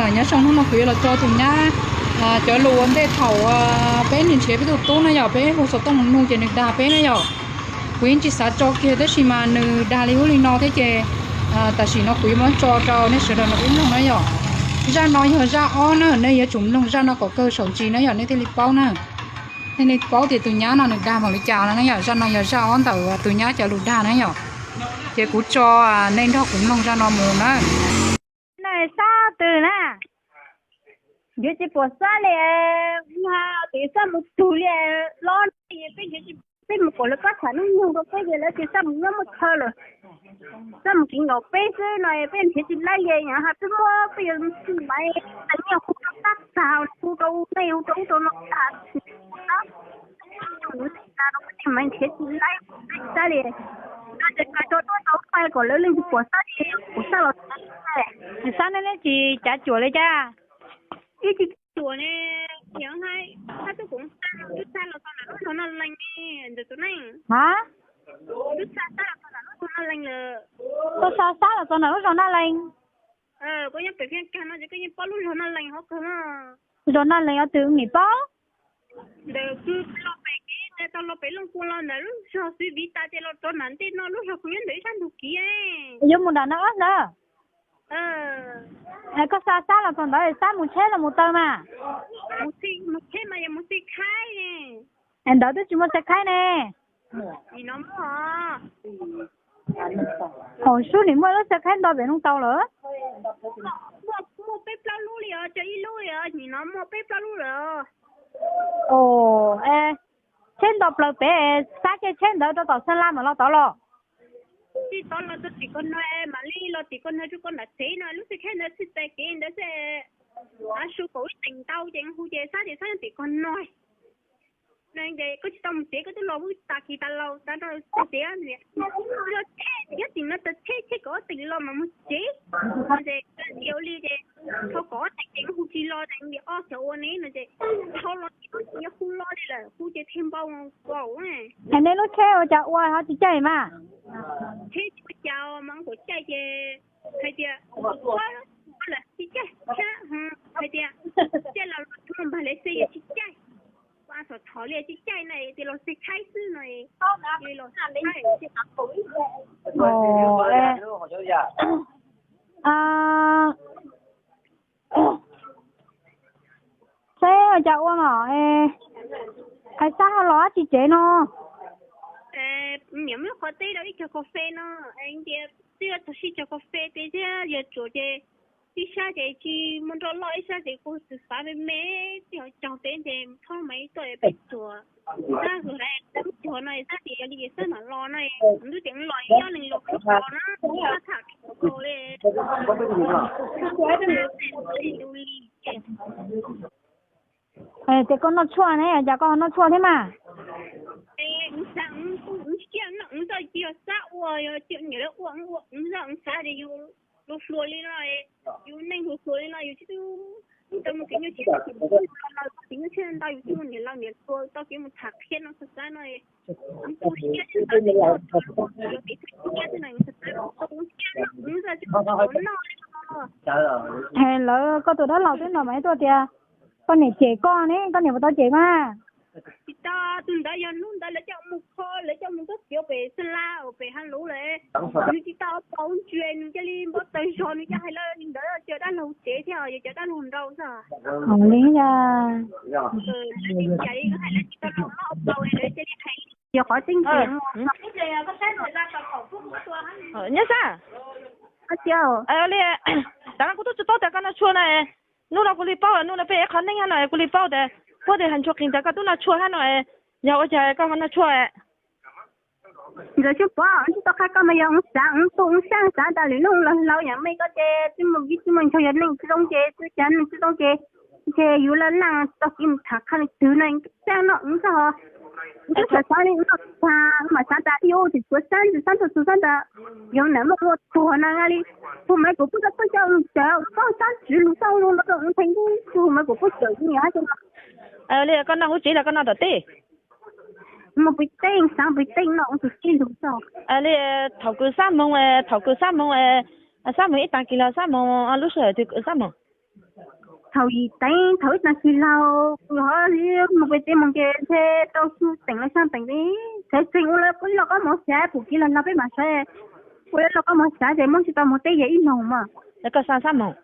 Nyob zoo, hnub no kuv yuav los tso tus nyab cov lus ua ntej thaum peb niaj nrhiav peb tus tub na yom, peb hu xov tooj nug ces nws dag peb na yom. Kuv yeej tsis xav tso kiag tab sis mas nws dag li ub li no thiab ces tam sim no kuv yuav muab tso rau nej sawv daws no ib mloog na yom. Zaj no yog zaj ob na, nej yuav tsum mloog zaj no kom kawg saum ntsis na yom, nej thiaj li paub na. Nej li paub tias tus nyab no nws dag npaum li cas no na yom. Zaj no yog zaj ob ntawm tus nyab cov lus dag na yom. Ces kuv tso nej nrog kuv mloog zaj no mus na. Nws sab twg na? Yuav tsis pom sab li, tus sab mus tug li los, peb mus kom lawv pab tham hnub nyoog rau peb ces lawv tsis sab mus nyob muaj chaw lawm, sab mus kiv nkaus peb xwb no peb nrhiav tsis laib li. Yog hais peb muab peb yuav maiv tas nyiaj hu rau tab tag, hu rau nej hu rau ub rau no tag, maiv nrhiav tsis laib sab li. Ces kawg tso tuaj tau pais kom lawv leej twg pom sab li pom sab los. Sab nej leej tsis cav cuam li cas? Ib tsis cuam ne, yog hais sab tub kuv xa, tub xa los tau nram lub zos Naj Lees ne, ntawm tus neej. Ha? Tub xa sab los tau nram lub zos Naj Lees lawm. Koj xa sab los tau nram lub zos Naj Lees? Koj nyob pem Viaj Kag no ces koj yeej paub lub zos Naj Lees hov kawg no. Zos Naj Lees os, twg nim paub? Ntawm kuv los pem kev tau los pem Looj Kuam los ntawm lub zos Xwm Viv tas ces los rau nram ntej no lub zos kuv nyob ntawm ib sab ntug kiv. Yuav mus nram no ntag. Koj xa sab los txog ntawd, sab mus tsheb los mus taw mas? Mus tsheb mas yog mus tsheb khaib ne. Ntawd twb tsis muaj tsheb khaib ne. Nim no muaj. Thaum sub nim muaj lub tsheb khaib nto pem Looj Tau lawm. Muaj peb plaub lub li os, tsis ib lub li os, nim no muaj peb plaub lub lawm. Tsheb nto plaws pem, sab caij tsheb ntawd rau tom Xeeb Las mam los tod los? Tsis tau los txog tim ko no mam li los tim ko no rau koj nram tsev no, lub tsheb khaib ntawd txij txais kev ntawd xwb. Av su kaum ib teev ntau ces hu ces sab ces sab nyob tim ko no. Ces koj tsis tau mus tsev, koj twb los mus tag kis tas laus tas nrho txog tsev, nyob tim no tas tsheb tsheb kaum ob teev los mas mus tsev. Ces ua li ces thaum kaum ob teev ces hu tsis los ces ob xyov ua ne no ces thaum los ces yuav hu los li lawm, hu ces thiaj npau kaum. Es nej lub tsheb ua cas ua ho tsis caij mas? Tsheb ua cas mas kaum caij ces hais tias lawm tsis caij, hais tias caij los los npag lawv xe yog tsis caij, ua xov thov li tsis caij na, tias los xe khaib xwb no. Tsheb ua cas ua mas, hais sab ho los dab tsi tsev no? Niam muab qhov teb rau ib cog kas fes no, tias twb txog sij cog kas fes tes thiab yog tsuas ces ib sab ces tsis muaj nroj loj, ib sab ces kuj xwm xav me me, txij hauv caug peb ces txhob mas ib tuaj peb tsuas. Sab zus lawm, sab zus no sab ces yog li ces sab mam los no, ntub ces los nyob neeg los kub los na, tham li. Ces koj noj tshuaj ne, cas koj ho noj tshuaj thiab mas? Ntxawm ntxawm yog xav ua, yog niam lawv ua ua ntxawm xav tias yus hluas hluas li no, yus neej hluas hluas li no yus tsis tau mus kev nyuaj siab, tsis tau mus kev nyuaj siab ntau, yus tsis muaj niam laus niam hluas tau kev mus tham qhia no xav xav no. Lawv koj tus dab laug twb no mas tuaj tias koj niam cem koj ne, koj niam puas tau cem koj na? Tsis tau, tus ntawd yog hnub ntawd lawv coj mus kho, lawv coj mus txob txiav pem Xeeb Las uas pem Hab Lub lawm. Nws tsis tau paub ntsia, nws cia li npau taws zog, nws coj hais lawv li ntawd, cov dab laug tsev thiab yog cov dab laug nraug xwb. Li cas li hais lawv tsis tau los noj paus, lawv cia li hais yog qhov tseeb tiag. Nyob sab li, tam no kuv twb tsis paub tias koj noj tshuaj na. Hnub no kuv li paub, hnub no peb ev qhov neej hab no kuv li paub tias puab tias has ntshua qeeg tias koj twb noj tshuaj hab no. Yog ua cas koj ho noj tshuaj? Ntxawm Xyooj Pov, tsis tau qha koj mas yog ua xav ua tuj ua xyaab xav tas lwm hnub los laus yam mej koj ces tsis muaj viv tsis muaj ncaus, yog neej tsis zoo ces tsis cas, neej tsis zoo ces ces yus laj laj tau kev mus tham qha leej twg no, xyaab no ua xav ho. Ua xav xav li no, mas xav tas yus tsis txhua xaab, tsis xaab txhua txhua xaab tas yog nam muaj ua tuag na li. Hu Maiv Kuam puab tau tuaj coj lug tsaws, koj xaab tswv lug xaab lug no rau ua theej tub, hu Maiv Kuam puab tsaws yus hab li. Koj noj hauv tsev los koj noj tom tej? Muaj pis teej, xaav pis teej noj ua tus tij lug xwb. Li thaum kws xab moos, thaum kws xab moos, xab moos ib taag kis los xab moos lub sij hawm twg kws xab moos? Thaum yim teev thaum ib tag kis laug kuv ho mus pem tsev moos ces ntshe tau xu teem los xyaa teem li, txhais txheej ua lawv ib lauj kaub mov xyav pum kiv los laug peb mam saib, ua lawv lauj kaub mov xyav ces muab tsis tau mus teb yog ib moos mas. Koj xaa xab moos,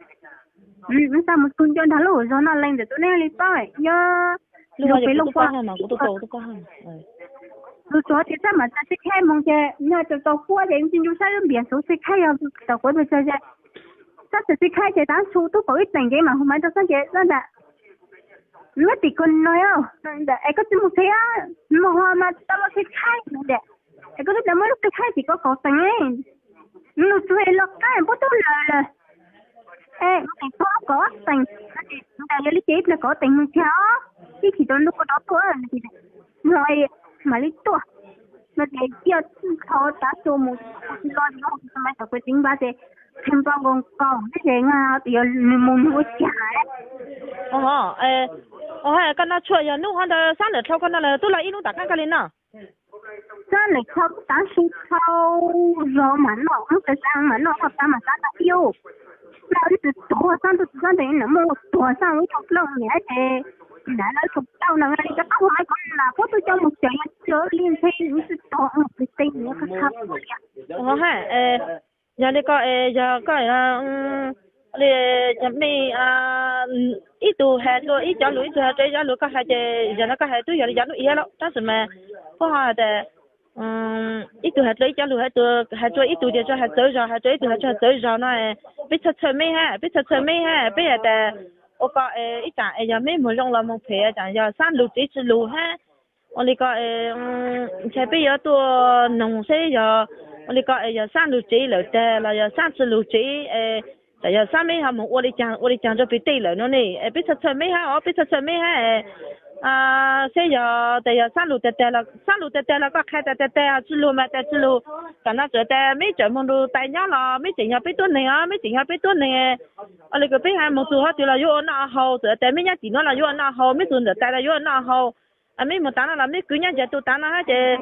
xaa mus tug nco nrog lub zog no leej ntawm tus nej li paub, yog lug pem lub pua, tus tsuav ces xab mam txais xib khaib moos ces nyob tau tau puab ces tsis ncu sab lub npias xuv xib khaib yog tau quav pes tsawg ces xab txais xib khaib ces tav su tub paum ib teem ces mam hu maiv rau xab ces xab ntawd, muab tim koj no, es koj tsis mus tsev, mus ho mas tsis tau lub xib khaib ntawd, es koj twb muab lub xib khaib tim koj kaum teem, nws tsuas los qab puab tub lawm lawm, es mus tim tub kaum teem, ntawd yog li ces ib pliag kaum teem mus txog, ib chim rau ntuj koj rov tuaj, no mam li tuaj, no ces cia thov tav su mus, tsis los tsis los tsis tau maiv tom kuv txiv npab ces tsis npau nkaus nkaus thiab ces nws mus nws ua cas. Ua, koj noj tshuaj yog hnub ho ntawd xab lawm dhau koj no lawm tub los ib hnub tom qab koj li noj. Xab lawm dhau tav su dhau zog mam noj, hnub tas xab mam noj, hnub tas mam xab tau ib ub. Noj ib tug tuag xab, tus xab ntawd nws muaj ua tuag xab ib tug plaub niam ces nrad no ib tug plaub no li cov qab hu maiv kuv lam puab tub coj mus tsev, yog tsis li ntshe nws twb tuag ua pes teg nws qhab qhab li. Yog li ko, yog koj li, yog mej ib tug has dlua ib cov lus, ib tug has dlua ib cov lus, koj hais ces yog no koj hais twb yog li cov lub iab lawm tab sis mas puab ho hais tias ib tug has dlua ib cov lus, hais dlua ib tug tias tsuas hais txawv zog, hais dlua ib tug has tsuas hais txawv zog no, peb txhawj txhawj mej hab, peb txhawj txhawj mej hab, peb hais tias ua ko ib tsam es yog mej mus zoo los mus phem tsam yog xab lus tsev tsi lus hab. Ua li ko ntshe peb yuav tuaj noog seb yog ua li ko es yog xab lus tsev lawm tag los yog xab tsi lus tsev, tsam yog xab mej ho mus ua li caag ua li caag rau pem tej lawm no ne, es peb txhawj txhawj mej hab os, peb txhawj txhawj mej hab. Seb yog tas yog xab lus tag tag los xab lus tag tag los koj qha tas tag tag, tsi lus mas tas tsi lus. Tam no txawm tas mej txawm moog nrug tais nyob los mej tseem yog peb tuab neeg os, mej tseem yog peb tuab neeg. Ua li ko peb hab moog txug hov twg los yuav ua noj haus, txawm tas mej nyob tim nuav los yuav ua noj haus, mej txug ntawm tais los yuav ua noj haus. Mej moog tav no los mej kwv nyob ntawm tus tav no hab ces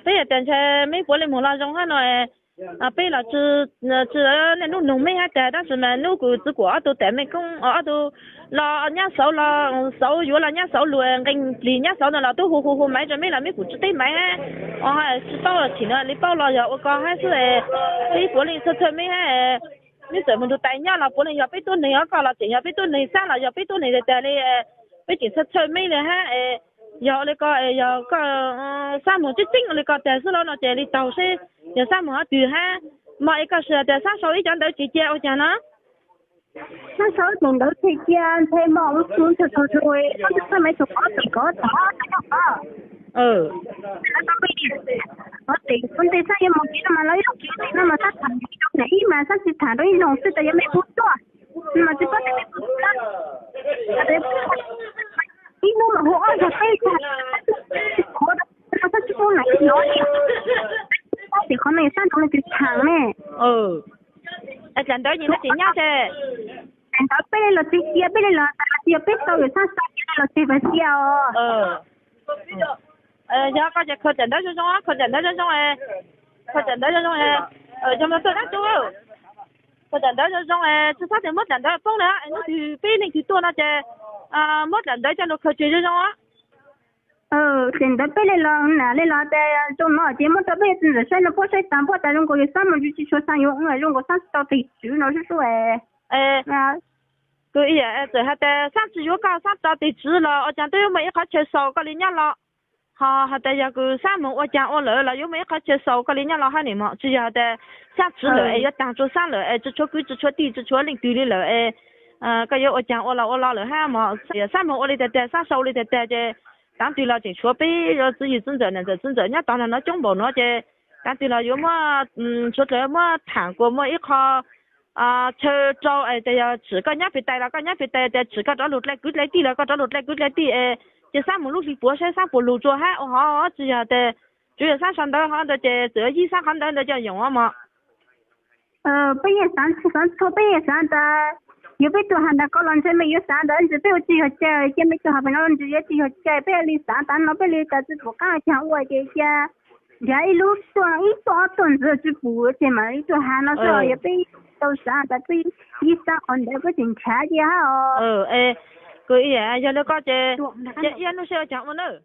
peb tas ntshe mej puav leej moog los zoo hab no, peb los tsi niaj nub noog mej hab tas tab sis mas nub kws txiv kuam ob tug tas mej koob ob tug los nyab xauv los xauv yuav los nyab xauv lug nqee plig nyab xauv no los tub hu hu hu maiv rau mej los mej kuj tsi teb maiv hab. Tsi paub chim no li paub los yog ua ko hab xwb, peb puav leej txhawj txhawj mej hab. Mej txawm moog nrug tais nyob los puav leej yog peb tuab neeg os, koj los tseem yog peb tuab neeg, Xab los yog peb tuab neeg tag tag li, peb tseem txhawj txhawj mej li hab. Yog ua li ko, yog koj Xab moog tseeb tseeb ua li ko tag xwb los no ces li taug seb yog Xab moog hov twg hab. Mog es koj sim tas Xab sau ib cov ntawv tsev cia ua caag no? Xab sau ib cov ntawv tsev cia ntshe mog, ua txhua txhua txhua, koj txhawj maiv txhua kov tes kov tod, kov tes kov tes Xab yuav moog tsev no mas los ib lub kiv tes no mas Xab tham ib lub nam ib mas Xab tsi tham rau ib noog xwb tas yog mej puab tuaj mas tsi paub tas mej puab tuaj. Ib hnub mas hu ob zag peb zag, Xab tsi paub nam ib no, Xab tsis paub tias qhov no yog Xab nroo leej twg tham ne. Cas ntawv ces ntawv tsev nyob ces, cas ntawv peb le los tsev cia, peb le los tas tsi yog peb tau yawm Xab sau ces le los tsev vas cia os. Yog koj ces khaws tsam ntawv zoo zoo, khaws tsam ntawv zoo zoo, khaws tsam ntawv zoo zoo, yog mas tuaj dab tsi, khaws tsam ntawv zoo zoo, tsi xob tias muab tsam ntawv poob li, hnub twg peb leej twg tuaj no ces muab tsam ntawv coj lug khaws tseg zoo zoo. Tsam ntawv peb le los nam le los tas zoo no ces muab rau peb txiv ntxawm saib no puab saib taag puab tas zoo nkaus yawm Xab mas tsi tshua xaa yuav, zoo nkaus Xab tsi tau tes tswv no sub sub. Kws txawm has tas Xab tsi yuav koj, Xab tso tes tswv los ua caag twb yuav muaj ib qhov chaw xaus koj li nyob los, ho has tas yog kws Xab moog ua caag ua lawm los yuav muaj ib qhov chaw xaus koj li nyob los hab ne mog. Tsi yog has tas Xab tswv lawm es yuav taag rua Xab lawm es tsi tshuav kwv tsi tshuab tij tsi tshuav leej twg li lawm es koj yuav ua caag ua los ua los lawm hab mog. Yog Xab moog ua li tag tag, Xab sau ua li tag tag ces taav twg los tseem tshuav peb yuav txiv yig txiv ntxawm nam ntxawm txiv ntxawm nyob tog no coob npaum no ces taav twg los yuav muaj, tshuav dlawg muab tham kuas muaj ib qho chaw rau es tas yog tsim koj nyob pem tais los koj nyob pem tais, tas tsim koj rov lug dlai kwv dlai tij los koj rov lug dlai kwv dlai tij es ces Xab moog lub hli puav saib Xab puas lug rua hab ua hov. Tsi yog tas tsuav yog Xab sau ntawv hov ntawd ces txawm yij Xab qhov ntawv ntawd coj yoom mog. Peb yeej xaav txhua, peb yeej xaav tas yog peb tuaj has ntawd koj los ntshe mej yuav xaav ntawd ntsis peb ua tsis yog cai, cia mej tuaj has pem no ntsis yuav tsis yog cai, peb li xaav tas no peb li tas tsi pum qaab caag ua ces cia Nrhiav ib lub tuaj ib tuaj ob tuaj ntxawg tsis pum ces mam li tuaj hav no xwb os. Yog peb tau xav tas peb ib xav qhov ntawd peb tseem nrhiav tiag os. Kuv yog li koj ces cia ib hnub seb ua cas ua nawb.